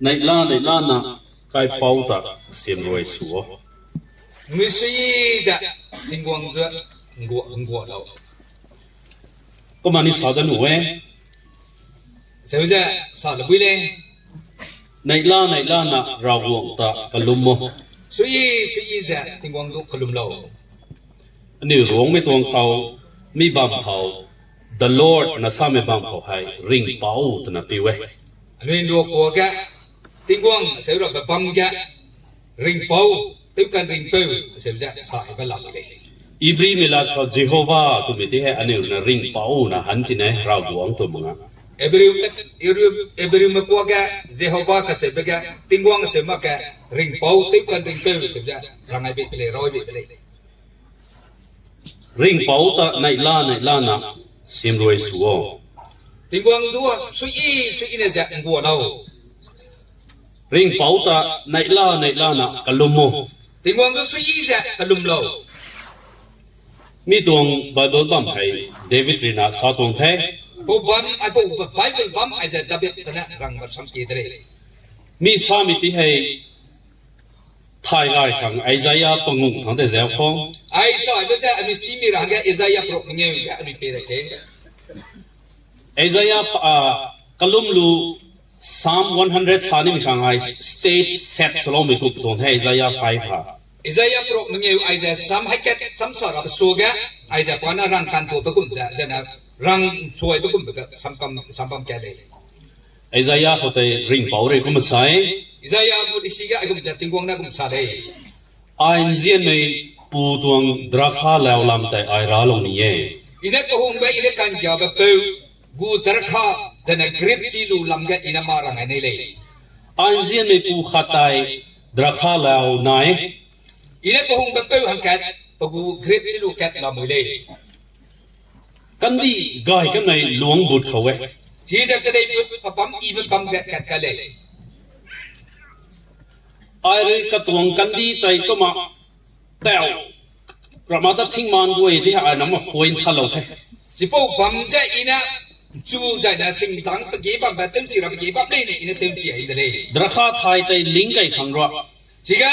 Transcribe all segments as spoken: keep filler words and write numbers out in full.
Neila, neila na kaipau ta siemruai su o. Misui ze Tingwang ze ngua, ngua lau. Kumani sa da nu e. Seu ze sa le bui lei. Neila, neila na Rawang ta kalum mo. Sui, sui ze Tingwang du kalum lau. Anui ruang mi tuang kau, mi bam kau, the Lord na sa mi bam kau hai, ringpau tena piu e. Anui nduak kua ge, Tingwang seu ra be bam ge, ringpau, tewkan ringpeu, seu ze sa ibe la lei. Ibri mi la kau Jehova tu mi ti he anui na ringpau na han ti ne Rawang tu manga. Ebriu, Ebriu, Ebriu me kua ge Jehova kaseube ge, Tingwang seu mak ge, ringpau, tewkan ringpeu, seu ze, rangai be te lei, roi be te lei. Ringpau ta neila, neila na siemruai su o. Tingwang du sui, sui ne ze ngua lau. Ringpau ta neila, neila na kalum mo. Tingwang du sui ze kalum lau. Mi tuang Bible bam hai David rina sa tuang the. Pau bam, ai pau Bible bam ai ze David tene rang ba sam kie de lei. Mi sa mi ti hai thai gai kang Isaiah penguk tang te zeu kau. Ai sa be ze anui chi mi ra hangge Isaiah perok mengeu ge anui pei ra ke. Isaiah, ah, kalum lu Psalm one hundred sa ni mi kang ai stage set solo mi kuk tuang the Isaiah five ha. Isaiah perok mengeu ai ze Psalm haikat Psalm sa ra be suage, ai ze pa na rang kan tuabe gum de, zene rang suaibe gumbe ge sampam, sampam ka lei. Isaiah kau tei ringpau rei kum sai. Isaiah gu lisi ge aigum ze Tingwang ne gum sa lei. Ai nzianmei pu tuang drakha lau lam tei ai ra lau ni e. I ne kehungbe, i ne kanggiabe peu gu drakha, zene grip chi lu lam ge i ne ma rang ai nei lei. Ai nzianmei pu khat tai drakha lau nai. I ne kehungbe peu hangkat, pe gu grip chi lu kat lamui lei. Kandih gai kanai luang but kau e. Chize kedei but pe bam ibe bam ge kat ka lei. Ai rui katuang kandih tai kama tau. Rama ta tingman gu e di ai na ma huai ntha lau the. Chipau bam ze i ne chu zai ne singdang pe ge bambe tewchi ra pe ge bam lei ne i ne tewchi ai de lei. Drakha thai tei ling gai kang rua. Chige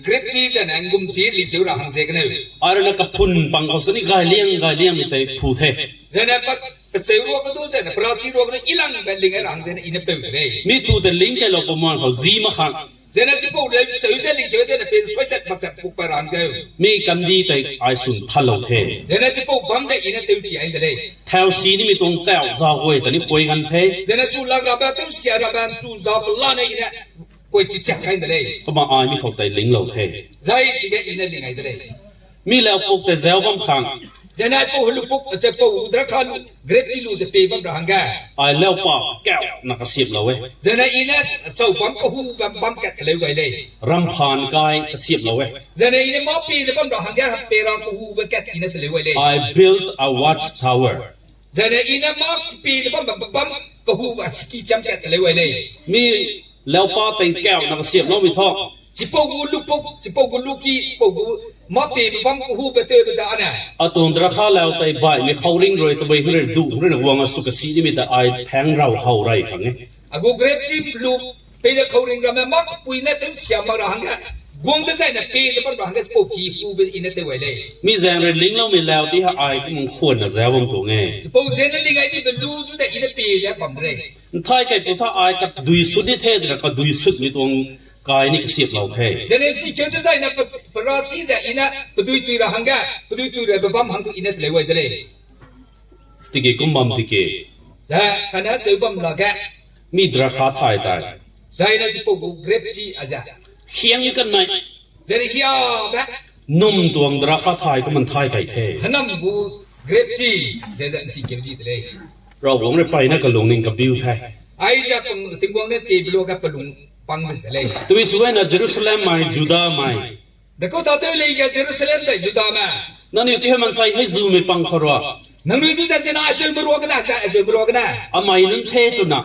grip chi zene ngum chi litew ra hang ze keneu. Ai rui ne kaphun pang kau seni gai liang, gai liang mi tei phu the. Zene pe, pecheu ruage du zene perachi ruage du i langbe ling ra hang zene i ne peu de lei. Mi thu te ling kai lau pe muan kau zi ma kang. Zene chipau leu seu ze lingkeu zene pe suaichat makchat puk pa ra hang geu. Mi kandih tei ai sun tha lau the. Zene chipau bam ze i ne tewchi ai de lei. Thau si ni mi tuang tau za gai ta ni huai gan the. Zene chu lang rabe tewsi rabe chu za pela ne i ne koi chi chak kai de lei. Kama ai mi kau tei ling lau the. Zai chige i ne ling ai de lei. Mi lau puk te zeu bam kang. Zene pau helu puk, ze pau drakha lu, grip chi lu ze pe bam ra hangge. Ai lau pa kau na kasiap lau e. Zene i ne sau bam kahu bam, bam kat leu gai lei. Ramphan kai kasiap lau e. Zene i ne mâ pe ze bam ra hangge pe ra kahube kat i ne teleu gai lei. I built a watchtower. Zene i ne mâ pe ze bam, bam, bam, bam kahube siki cham kat teleu gai lei. Mi lau pa tei kau na kasiap lau mi tho. Chipau gu lupuk, chipau gu luki, chipau gu mâ pe bam kahube tewbe za ane. Atuang drakha lau tei bai mi khauring rui tebei hungre du hungre ne wang a su kasi ni mi ta ai pheng rau hau rai kang e. A gu grip chi lu pei de khauring ramme mâ pui ne tewsia mak ra hangge. Guang dezai ne pe ze bam ra hangge chipau ki hube i ne tew gai lei. Mi zang rui ling lau mi lau di ha ai kumang khuan na zeu bam tuang e. Chipau ze ne ling ai dibe lu zu de i ne pe ze bam de lei. Nthai kai pu tha ai kadui sut di the de na kadui sut mi tuang kai ni kasiap lau the. Zene chi keu dezai ne pe, perachi ze i ne pedui tui ra hangge, pedui tui rabe bam hang du i ne teleu gai de lei. Tiki kum bam tiki. Ze, kane cheu bam lage. Mi drakha thai tai. Zai ne chipau gu grip chi a ze. Hiang kanai. Zene hiabe. Num tuang drakha thai kumang thai kai the. Hanam gu grip chi, ze de chi keu di de lei. Rawang rui pai ne kalung ning kabiu the. Aize pang Tingwang ne tebe luage pelung pang de lei. Tui suai na Jerusalem mai, Juda mai. Dekau tatew lei ge Jerusalem tai Judame. Nangnui ti he mansai hei zu mei pang kau rua. Nangnui du ze zena azeume ruagene, ze azeume ruagene. Amai nun the tu na.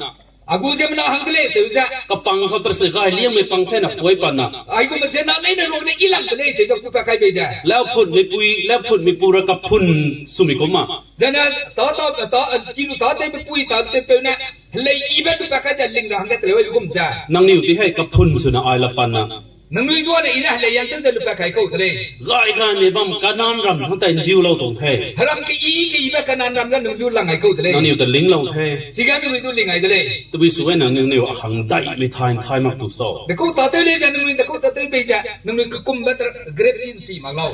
A gu ziemmena hang de lei seu ze. Kapang kau terse gai liangme pang thena kuai pa na. Aigumbe ziemmena leine ruang de i lang de lei seu ze kupa kai bei ze. Lau phun mipui, lau phun mipu ra kaphun sumi kum ma. Zene ta, ta, ta, kilu ta tewbe pui ta tewpeu ne, helei ibe lupa kai ze ling ra hangge teleu gum ze. Nangniu ti hei kaphun suna ai la pa na. Nangnui duane i ne helei yang tew ze lupa kai kau de lei. Gai gaime bam Kanan ram hang tai ndiu lau tong thei. Heram ke i ke ibe Kanan ram ge nung du lang ai kau de lei. Nangniu te ling lau thei. Chige nui du ling ai de lei. Tebui su gai nang nangniu a hang dai methai nthai mak tu sau. Dekau ta tew lei ze nui dekau ta tew bei ze nui kekumbe grape chin chi mak lau.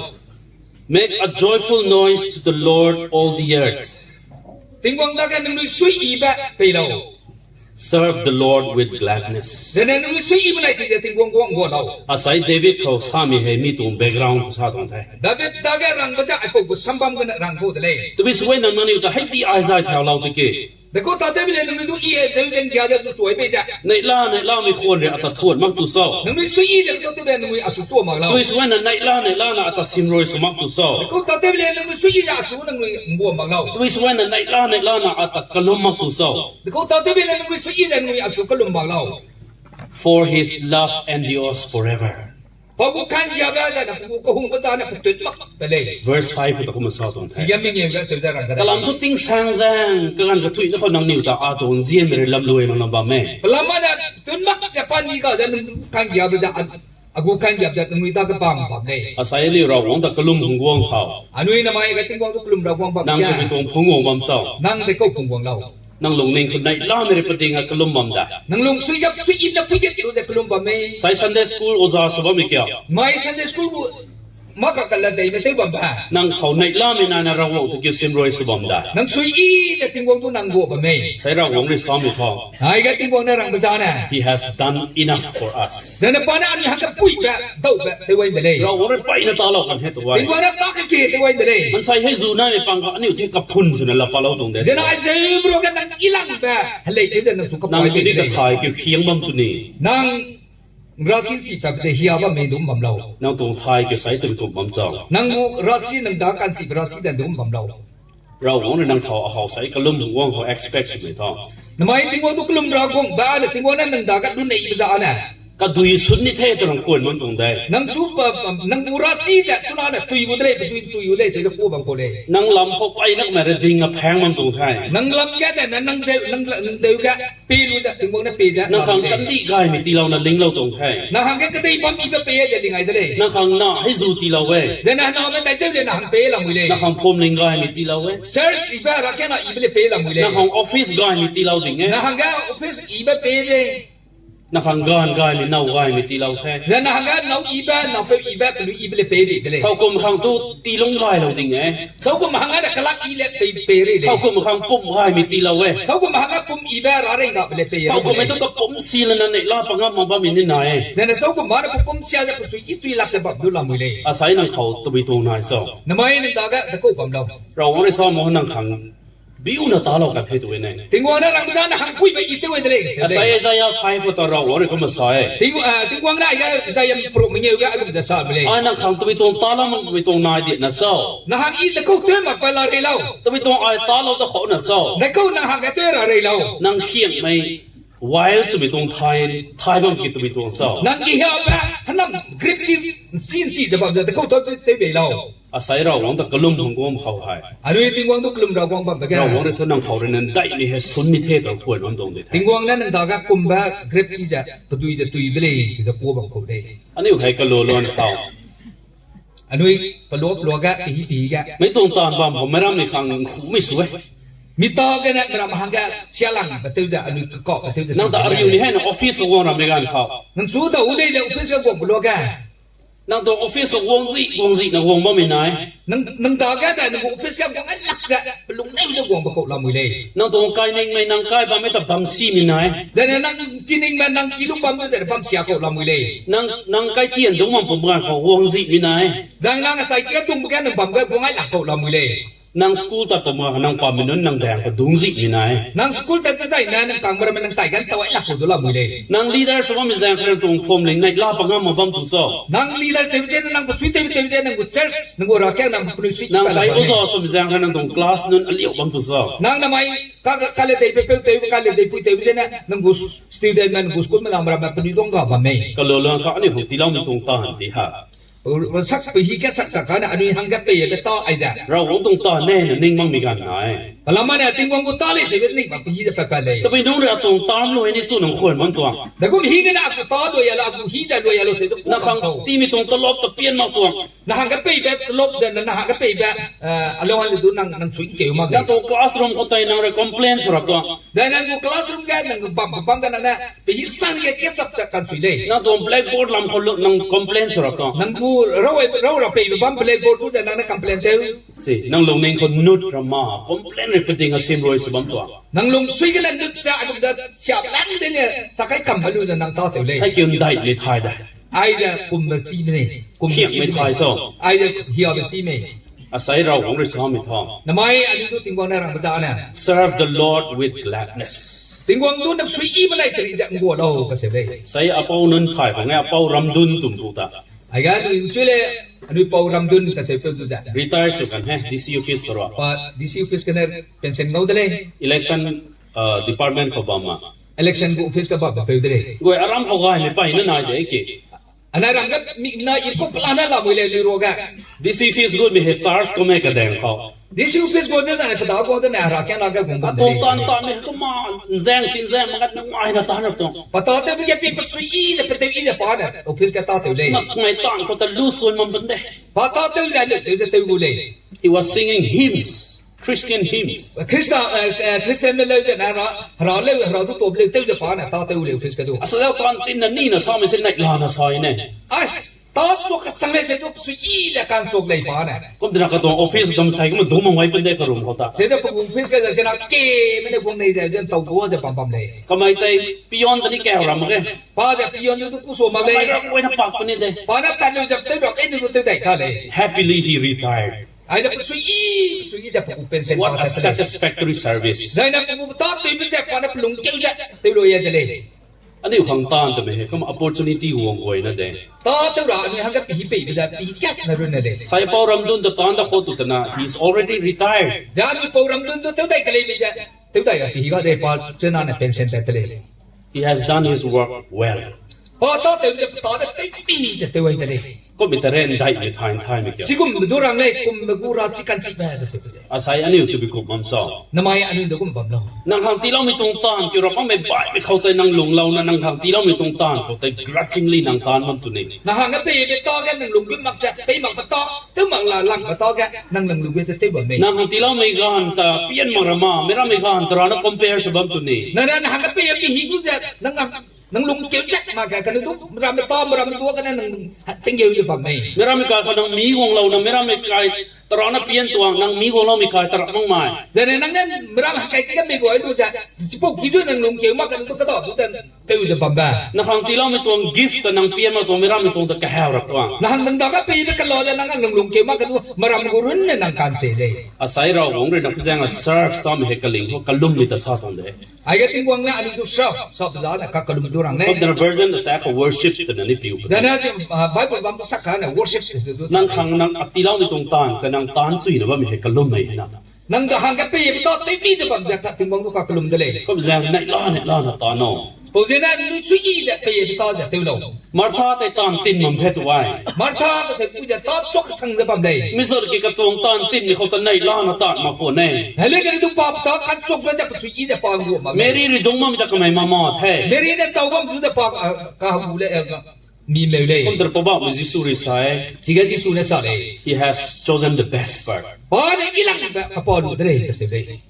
Make a joyful noise to the Lord, all the earth. Tingwang dage nui suiyibe pei lau. Serve the Lord with gladness. Zene nui suiyibe nai ti ze Tingwang guang gua lau. Asai David kau sami hei mi tuang background kau sa tuang thei. David dage rangbe ze aipau gu sambam gene rang kau de lei. Tebui su gai nang nangniu ta hei di ai zai thau lau tiki. Dekau ta tewbe le nui du i e zeu ze ndia ze zu suai bei ze. Neila, neila mi khuan re a ta thuan mak tu sau. Nui suiyi ze dekau tewbe nui a su tuâ mak lau. Tebui su gai na neila, neila na a ta simroi su mak tu sau. Dekau ta tewbe le nui suiyi ze a su nui ngua mak lau. Tebui su gai na neila, neila na a ta kelum mak tu sau. Dekau ta tewbe le nui suiyi ze nui a su kelum mak lau. For his love endures forever. Pa gu ka'nggiabe zai ne pa gu kehungbe zai ne petut mak pe lei. Verse five ta kum sa tuang thei. Sige mengeu ge seu ze rang de lei. Kalam tu ting sang zang, kagan kathui ne kau nangniu ta a tuang ziemme re lamlui mak na bam mei. Kalam ma ne petut mak ze pa ni ga ze nung ka'nggiabe ze a, a gu ka'nggiabe ze nui dage bam bam lei. Asai anui Rawang ta kelum hungguang kau. Anui namai ge Tingwang du kelum ra guang bam. Nang ge mi tuang phungguang bam sau. Nang dekau phungguang lau. Nang lungning kau neilame re peding a kelum bam da. Nang lungsui gap sui ip ne puiget lu ze kelum bam mei. Sai Sunday school oza su bam mi kia. Mai Sunday school gu mâ kakala deime tew bam ba. Nang kau neilame nai ne Rawang tu keu simroi su bam da. Nang suiyi ze Tingwang du nang gua bam mei. Sai Rawang ri sa mi kau. Aige Tingwang ne rangbe zane. He has done enough for us. Zane pa ne anui hangge puibe, daube tew wai de lei. Rawang ri pai ne ta lau kan he tu wai. Tingwang ne ta keke tew wai de lei. Mansai hei zu nai pang ga anui te kaphun sune la pa lau tuang de. Zane ai zeu bro ge nang i langbe helei tew ze nang chu kapai de lei. Nang kedi kathai keu khiang bam tu ni. Nang rachi chi pa ze hia bam mei dum bam lau. Nang tuang thai keu sai tew kum bam chau. Nang gu rachi nang da ka'nchibe rachi de dum bam lau. Rawang ne nang kau a kau sai kelum guang kau expect su mei ta. Namai Tingwang du kelum ra guang ba ne Tingwang ne nang dage du neibe zane. Kadui sun ni the te rang kuan bam tuang dei. Nang su pa, nang gu rachi ze chuna ne tui gu de lei, tui, tui gu lei, ze le ku bam kau lei. Nang lam kau pai nak me re ding a phang bam tuang thei. Nang lam ge de ne nang zeu, nang, nang deu ge pe lu ze Tingwang ne pe ze. Nang hang kandih gai mi ti lau na ling lau tuang thei. Nang hangge kedei bam ibe pe ze ling ai de lei. Nang hang na hei zu ti lau e. Zane name dai zeu le nang hang pe lamui lei. Nang hang phum ling gai mi ti lau e. Church ibe ra kena ibe le pe lamui lei. Nang hang office gai mi ti lau ding e. Nang hangge office ibe pe lei. Nang hang gan gai mi, nâu gai mi ti lau thei. Zane nang hangge nâu ibe, nâu peu ibe, pelui ibe le pe bei de lei. Taukum hang tu ti lung gai lau ding e. Saukum hangge ne kelak i le pe, pe rei lei. Taukum hang pum gai mi ti lau e. Saukum hangge pum ibe ra rei dabe le pe. Taukum e tu kapum si le na neila pa ngam ma bam mi ni nai. Zane saukum ma ne pe pum sia ze pe sui i tui lak ze bam du lamui lei. Asai nang kau tebui tuang nai sau. Namai nang dage dekau bam lau. Rawang ri sa mo nang hang biu na ta lau kan he tu e ne. Tingwang ne rangbe zane hang puibe i tew e de lei. Asai Isaiah five ta Rawang ri kum sa e. Ting, ah, Tingwang ne aige Isaiah pro mengeu ge agum de sa be lei. Ai nang hang tebui tuang ta lau mang tebui tuang nai di na sau. Nang hang i dekau tew mak pa la rei lau. Tebui tuang ai ta lau da kau na sau. Dekau nang hangge tew ra rei lau. Nang hiang mei wild sumi tuang thai, thai bam ki tebui tuang sau. Nang ki hiabe, hanam grip chi, nsin si ze bam ze dekau tew, tew bei lau. Asai Rawang ta kelum hungguang kau hai. Anui Tingwang du kelum ra guang bam dage. Rawang ri tu nang kau ri ne dai mi he sun mi the ta kuan bam tuang de. Tingwang ne nang dage kumbe grip chi ze pedui de tui de lei, chi de ku bam kau lei. Anui hai kelu lon kau. Anui pelua pelua ge, pehi pehi ge. Mei tuang tan bam kau, mei ram mi kang nku mi su e. Mi ta gene mei ram hangge sialangbe tew ze, anui kekakbe tew ze. Nang ta ariu ni he na office guang ram mei gan kau. Nang su da u lei ze office ge guang pelua ge. Nang tuang office ge guang zi, guang zi na guang bam mi nai. Nang, nang dage de, nang office ge guang ai lak ze, pelung neu ze guangbe kau lamui lei. Nang tuang kai ning mei nang kai bam mei ta bam si mi nai. Zane nang kiningbe nang kilung bam ze bam sia kau lamui lei. Nang, nang kai tian dung bam pum gan kau guang zi mi nai. Zang nang asai kia dungbe ge nang bam ge guang ai lak kau lamui lei. Nang school tat pa ma, nang pa menun nang dang pa dung zi mi nai. Nang school tat te zai na, nang kangme ramme nang tai gan tau ai lak ku du lamui lei. Nang leader se bam mi zang keren tung phom ling nai la pa ngam ma bam tu so. Nang leader tew ze, nang pesui tew tew ze, nang gu church, nang gu rakiang nang penui sui nang sai oza so mi zang keren tung class nun aliu bam tu so. Nang namai ka, ka le dei pe peu tew, ka le dei pui tew ze ne, nang gu student me, nang gu school me nang ramme penui dong ga bam mei. Ka lo lo ka anui hung ti lau mi tung ta han ti ha. Sak pe hi ke sak sak ka ne, anui hangge pei be ta ai ze. Rawang tung ta ne, ne ning mang mi gan nai. Kalama ne Tingwang gu ta lei se be ning ba pe hi ze pe pa lei. Tabi nung re a tung tam lu ni su nang khoi man tuang. Da gum hi gene a gu ta lu ya la, a gu hi ze lu ya lu se du. Na khang ti mi tung talop ta pian mak tuang. Na hangge pei be talop ze, na, na hangge pei be, eh, a lo han ze du nang, nang sui keu mak. Na tu classroom ko tai nang re complain sura tuang. Da nang gu classroom ge nang bam, bam ge nang ne, pe hi sang ye ke sap ze kan sui lei. Na tu blackboard lam ko lu nang complain sura tuang. Nang gu rau, rau ra pei be bam blackboard tu ze nang ne complain tew. Si, nang lung ning ko nut ra ma, complain re pe ding a sim roi se bam tuang. Nang lungsui gene nut ze, a gum da siap lang de ne, sa kai kam ba lu ze nang ta tew lei. Ai kiu ndai mi thai da. Aize kum me chi me nei, kum me chi me thai so. Aize hia be chi mei. Asai Rawang re sa mi thang. Namai anui du Tingwang ne rang be za ne. Serve the Lord with gladness. Tingwang du nang sui i benai teri ze ngua lau ka se lei. Sai apau nun thai bang e apau Ramdun tum pu ta. Aiga anui chu le, anui pau Ramdun ka se peu du ze. Retire su kan he, D C office ka rua. Pa D C office ka ne pension ngau de lei. Election, uh, department ka bam ma. Election gu office ka bam peu de lei. Goi aram ka gai me pai ne nai de ki. Anai ram ge mi na i ko plan na lamui lei lui ro ge. D C office gu mi he charge ko me ka deng kau. D C office gu de zane pada gu de ne hera kiang na ge gung bam de lei. Atong tan tan me ko ma nzeng sin zeng ma ga nang ai na tan ra tong. Pa ta tew ge pi pesui i ze pe tew i ze pa ne office ge ta tew lei. Mak mai tan ko ta lu sun mam bam de. Pa ta tew ze le tew ze tew gu lei. He was singing hymns, Christian hymns. Christian, eh, eh, Christian me leu ze na ra, hera leu, hera du top leu tew ze pa ne ta tew lei office ge du. Asa leu tan tin na ni na sa me se nai la na sa i ne. As, ta chok kasang lei ze du pesui i ze kan chok lei pa ne. Kum dina ka dong office dom sai kum dong mang wai pen de ka room ko ta. Ze de pe office ge ze na ke me ne guang nei ze ze tau gu ze bam bam lei. Kamai tai peon ta ni ka ram ge. Pa ze peon du ku so ma lei. Kamai ram wai na pak pa ni de. Pa na ta leu ze tew rak e du tew dai ta lei. Happily he retired. Aize pesui i, pesui i ze pe gu pension pa ta lei. What a satisfactory service. Zai na pe gu ta tew be ze pa ne pelung keu ze tew lo ye de lei. Anui hang tan te me he, kam opportunity wang goi na de. Ta tew ra anui hangge pi hi pei be ze pi hi kat na run ne lei. Sai pau Ramdun de tan da ko tu tena, he is already retired. Ja anui pau Ramdun du tew dai ke lei be ze, tew dai a pi hi ga de pa chena ne pension ta te lei. He has done his work well. Pa ta tew ze pa ta de tei pi ze tew ai de lei. Kum mi ta ren dai mi thai thai mi kia. Sigum me du rang lei, kum me gu ra chi kan chi be be se be se. Asai anui tu bi kum bam sa. Namai anui de gum bam lau. Nang hang ti lau mi tung tan, kiu ra pang me bai mi khau tai nang lung lau na nang hang ti lau mi tung tan, khau tai grudgingly nang tan bam tu ni. Nang hangge pei be ta ge nang lung gu mak ze, tei mak be ta, tew mak la lang be ta ge, nang lung lu ge ze tew bam mei. Nang hang ti lau mi gan ta, pian mak ra ma, mi ra mi gan ta ra na compare se bam tu ni. Nang, nang hangge pei be hi gu ze, nang, nang lung keu ze mak ge, kane du, mi ra mi ta, mi ra mi du ge nang, tinggeu ze bam mei. Mi ra mi kai ka nang mi guang lau na, mi ra mi kai, ta ra na pian tuang, nang mi guang lau mi kai, ta ra mang mai. Zene nang ne, mi ra mi kai ki ge mi guai lu ze, chipau ki zu nang lung keu mak kane du ka da du den. Tew ze bam be. Na hang ti lau mi tuang gift ta nang pian mak tuang mi ra mi tuang ta kaheu ra tuang. Na hang nang dage pei be kela ze nang nang lung keu mak kane du, mi ra mi gu run ne nang kan se lei. Asai ra wang re na ku zeng a serve sa mi he kaling ko kalum mi ta sa tuang de. Aige Tingwang ne anui du serve sa be za ne ka kalum du rang lei. Pam de na version ta sa ka worship ta na ni piu. Zene, ah, Bible bam ta sak ka ne worship is the du. Nang hang nang a ti lau mi tuang tan, ka nang tan chui na bam mi he kalum mei he na. Nang da hangge pei be ta tew mi ze bam ze ka Tingwang du ka kalum de lei. Kum zeng nai la nai la na ta no. Pau zene nui chui i ze pei be ta ze tew lau. Martha tei tan tin mam phe tu ai. Martha ka se pui ze ta chok sang ze bam lei. Mi zor ki ka tuang tan tin mi khau ta nai la na ta ma ko ne. Hele ke du pa ta kan chok be ze pesui i ze pa ngu ma. Mary ri dung ma mi ta kamai ma ma the. Mary ne tau bam zu ze pa, ah, ka hu le, eh, mi meu lei. Kum ter pa ba mi Jisu ri sai. Chige Jisu ne sa lei. He has chosen the best part. Pa ne i lang be ka pa lu de lei ka se lei.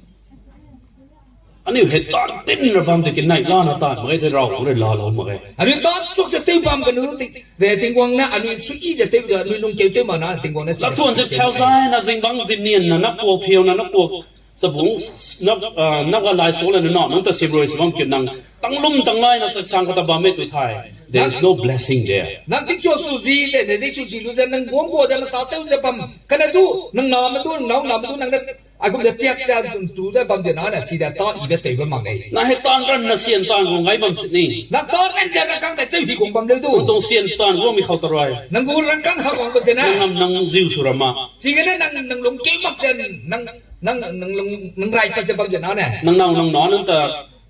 Anui he tan tin ra bam de ke nai la na tan mak ge te rau re la lau mak ge. Anui ta chok ze tew bam kanu ti, de Tingwang ne anui chui i ze tew de anui lung keu tew mak na Tingwang ne. La tuan ze thau zai na zingbang zim nian na na kuak phiau na na kuak Sabung, s-, s-, nap, ah, nap ga lai sole nuna, nung ta simroi si bam ki nang, tanglum tanglai na sa chang kata bam me tu thai. There is no blessing there. Nang tingchua su zi ze, ne zi su zi lu ze, nang guang gua ze, nang ta tew ze bam, kane du, nang na me du, nang nau na me du, nang ne, aigum de tiak ze, tu ze bam de na ne, chi de ta i de tew bam mak lei. Na he tan ran na sian tan guang gai bam sini. Nang ta ran ze, nang kang de cheu hi guang bam leu du. Nang tong sian tan guang mi khau ta roi. Nang gu rangkâng ha guang ba ze na. Nang nam nang ziu su ra ma. Chigene nang, nang lung keu mak ze, nang, nang, nang lung, nang rai pa ze bam ze na ne. Nang nau nang na nang ta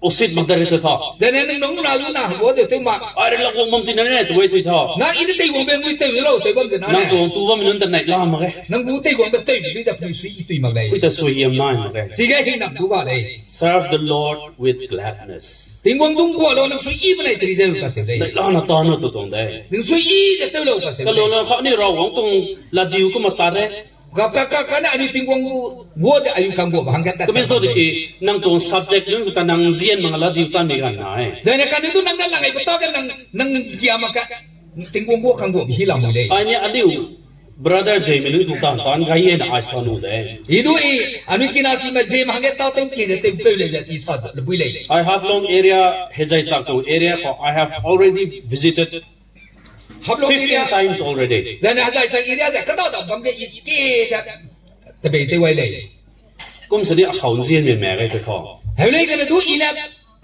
osit mak dare te tha. Zene nang nung na lu na hua ze tew mak. Ai, la guang bam ti na ne, tu wei tui tha. Nang i de tei guang be ngui tew lau se bam ze na ne. Nang tuang tu bam nang ta nai la mak ge. Nang gu tei guang be tew lu ze pui sui i tui mak lei. Pui ta sui hiam nai mak ge. Chige hi nang du ga lei. Serve the Lord with gladness. Tingwang dung gua lau nang sui i benai teri ze lu ka se lei. Nai la na ta na tu tong de. Nang sui i ze tew lau ka se lei. Ka lo la kha ni ra wang tung la diu ku ma ta re. Ga ka ka ka na anui Tingwang gu, gua de anui kang gua ba hangge tat. Kumi so de ki, nang tong subject nun ku ta nang zian mang la diu tan mi gan na e. Zene kane du nang na lang ai ba ta ge nang, nang zia ma ka, Tingwang gu kang gua bi hi la mui lei. Ai ni anui, brother Jay mi nun ku ta tan ga ye na ai sa nu de. I du i, anui kina si ma Jay ma hangge ta teng ki de teng peu lei ze i sa de bui lei. Ai Haflong area, Hezai Chak tong area ko, I have already visited Haflong area. Fifteen times already. Zane Hezai Chak area ze kada da bam ge i ke da tebei te wai lei. Kum sani a khau nzian me me gai te tho. Heu lei kane du i ne,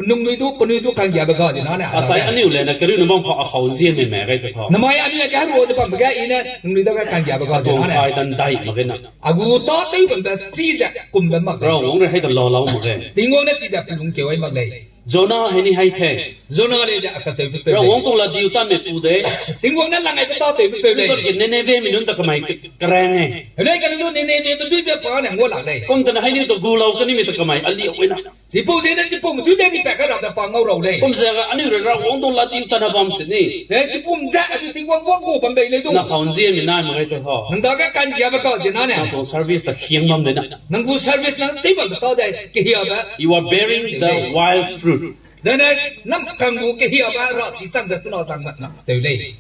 nung nui du, penui du kang gia be ga di na ne. Asai anui le na kariu na bam khau a khau nzian me me gai te tho. Namai anui le ka ru ze bam be ga i ne, nung nui da ga kang gia be ga di na ne. Kai dan dai ma ge na. A gu ta tei bam be si ze kum be mak. Ra wang re hai da la lau ma ge. Tingwang ne chi ze pelung ke wai mak lei. Jona heni hai the. Jona le ze a kaseu pe peu. Ra wang tong la diu tan me pu de. Tingwang ne lang ai pe ta tei pe peu lei. Zot ke Nineveh mi nun ta kamai ke-, kerang e. Lei kane du Nineveh pe dui de pa ne ngua lak lei. Kum ta na hai niu ta gu lau kani mi ta kamai a li wai na. Chipau ze ne chipau me dui de ni pe ka ra da pa ngau rau lei. Kum ze ga anui re ra wang tong la diu tan na bam se ni. Ze chipau ze anui Tingwang wang gu bam bei lei du. Na khau nzian mi nai ma gai te tho. Nang da ga kang gia be ga di na ne. Na tong service ta khiang bam de na. Nang gu service nang tei bam be ta de. Kehia be. You are bearing the wild fruit. Zane, nang kang gu kehia ba ra chi chang ze tuna tang mak na teu lei.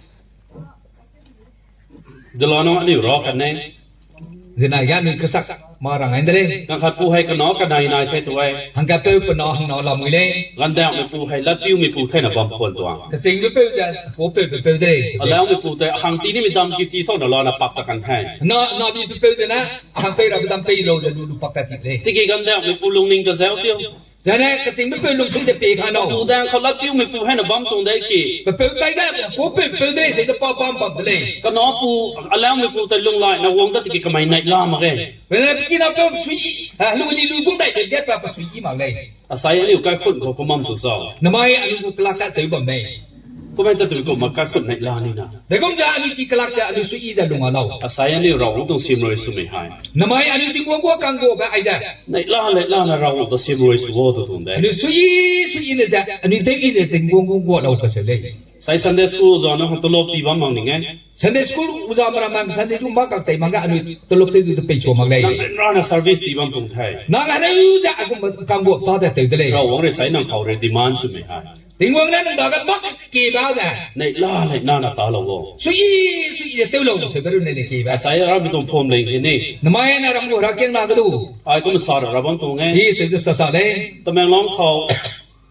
Dela nang anui ra kan ne. Zina ya nui kesak ma rang ai de lei. Kang khat pu hai kena kena i nai the tu ai. Hangka peu pe na hang na lamui lei. Gandang mi pu hai lat piu mi pu thai na bam khon tuang. Kesing be peu ze, pu peu peu peu de lei. Alang mi pu te hang ti ni mi dam ki ti thau na la na pak ta kan hai. Na, na bi peu peu ze na, hang pei ra be dam pei lau ze lu lu pak ta ti lei. Tiki gandang mi pu lungning ka zeu tiu. Zane keching be peu lungsui de pe ka nau. Pu dang khau lat piu mi pu hai na bam tung de ki. Pe peu tai da, pu peu peu de se de pa bam bam de lei. Kena pu, alang mi pu tai lung lai, na wang da tiki kamai nai la ma ge. Bene pe kina peu sui, ah, lu li lu gu dai de ge pa pe sui i mak lei. Asai aliu kai khun ko kumam tu zau. Namai aliu gu kelak ka seu bam mei. Kumai ta tu ko ma kai khun nai la ni na. Degum ja anui ki kelak ja anui sui i ja lung a lau. Asai anui ra wang tung sim roi su mei hai. Namai anui Tingwang gua kang gua be ai ze. Nai la, nai la na ra wang tung sim roi su wo tu tung de. Anui sui i, sui i ne ze, anui dei i ne Tingwang gua gua lau ka se lei. Sai Sunday school za na hong telop ti bam mang ning e. Sunday school uza mara mang Sunday school ma kak tei mang ga anui telop tei du te pei chua mak lei. Nang ren ra na service ti bam tung thai. Nang a reu ze a gum kang gua ta de teu de lei. Ra wang re sai nang khau re demand su mei hai. Tingwang ne nang dage mak ke ba de. Nai la, nai na na ta lau wo. Sui i, sui i de tew lau, se beru ne le ke ba. Sai ra mi tung phom lei ke ni. Namai na ram gu ra kiang na ge du. Ai kum sa ra ra bam tung e. I se de sa sa lei. Tamenglong khau.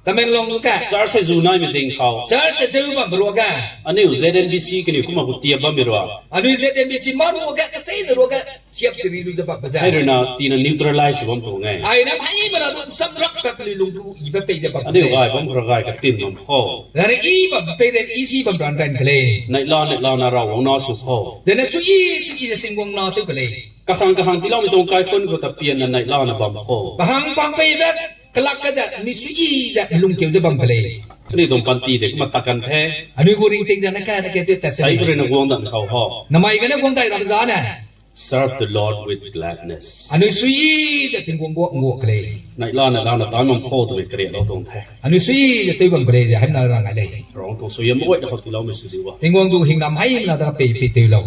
Tamenglong lu ka. Church se zu nai mi ding khau. Church se zu bam rua ga. Aniu Z N B C ke ni kum a gu tia bam mi rua. Anui Z N B C ma rua ga, ka se de rua ga. Siap chiri lu ze bak ba ze. Hai rui na ti na neutralize bam tung e. Ai na hai ba na du sap rak pa lui lung tu i ba pei ze bak. Aniu gai bam ra gai ka tin bam khau. Zane i bam pei ren i si bam ran ran kele. Nai la, nai la na ra wang na su khau. Zane sui i, sui i ze Tingwang na tew kele. Kahang kahang ti lau mi tung kai khun ko ta pian na nai la na bam khau. Kahang pang pei be kelak ka ze mi sui i ze lungkeu ze bam kele. Kani tung panti de kum a ta kan the. Anui gu ringting ze na ka na ke te ta. Sai kuri na guang dan khau ho. Namai gane guang dai ra ba zane. Serve the Lord with gladness. Anui sui i ze Tingwang gua ngua kele. Nai la, nai la na ta mam khau tu me kere lau tung the. Anui sui i ze tew bam kele ze hai na ra ngai lei. Rong tung sui i mo wai da khau ti lau me su di wa. Tingwang du hing nam hai na da pei pei tew lau.